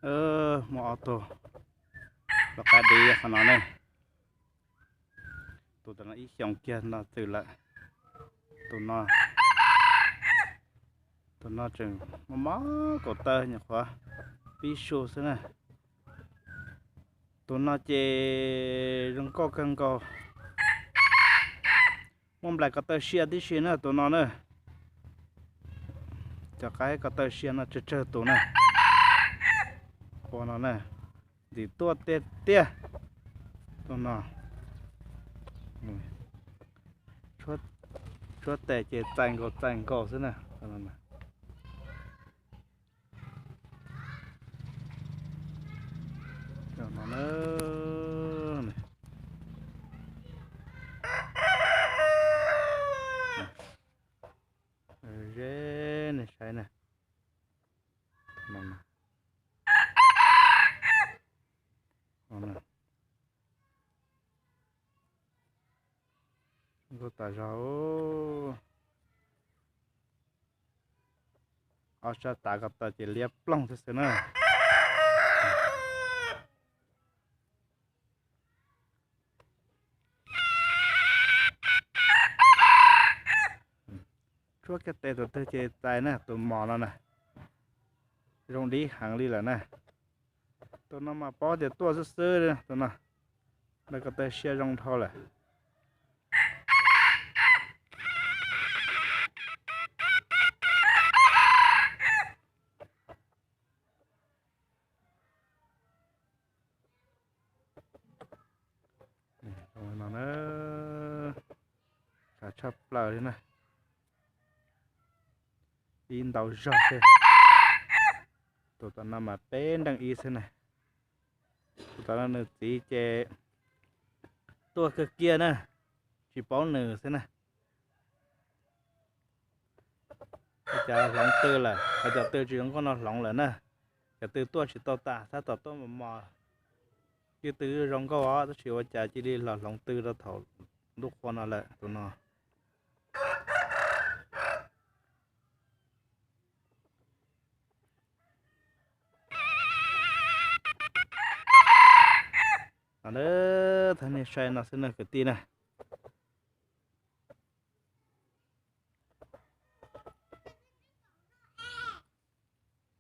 Muaj ob tug loj qab dib qhov no ne. Tus tom no ib xyoos kiag no txwm lawm. Tus no, tus no tseem mob mob kaum taw nyuam qhuav pib su xwb na. Tus no ces zoo nkauj kawg nkaus. Muaj nplaim ko taw sia tib si na tus no na. Cov qaib ko taw sia no tsawg tsawg tus na. Ua no na, ntxim tuaj tiag tiag. Tus no tshuab tes ces txais nkaus txais nkaus xwb na. Ze, nej saib na. Nkauj tas zog. Ob sab tav ko taw ces liab ploog xwb xwb na. Tshuab kiag tes tus twg ces txais na, tus mos no na. Zoo dib heev li lawm na. Tus no mas paub tias tuaj xwb xwb, tus no, nplaim ko taw sia zoo dhau lawm. Tshaj plaws li na. Ib ntau zog xwb. Tus tom no mas peb nreej ib xwb na. Tus tom no nws txiv ces tuaj kawg kiag na, tsis paub nws xwb na. Ua cas hloov tw lawm, hais cov tw tsis zoo nkauj no hloov lawm na. Cov tw tuaj tsis tau tas, tab tom tuaj mos mos. Yeej tw zoo nkauj os, tab sis ua cas cia li los hloov tw rau thaum ntuj qhua no lawm tus no. No, thov nej saib no xwb na kwv tij na.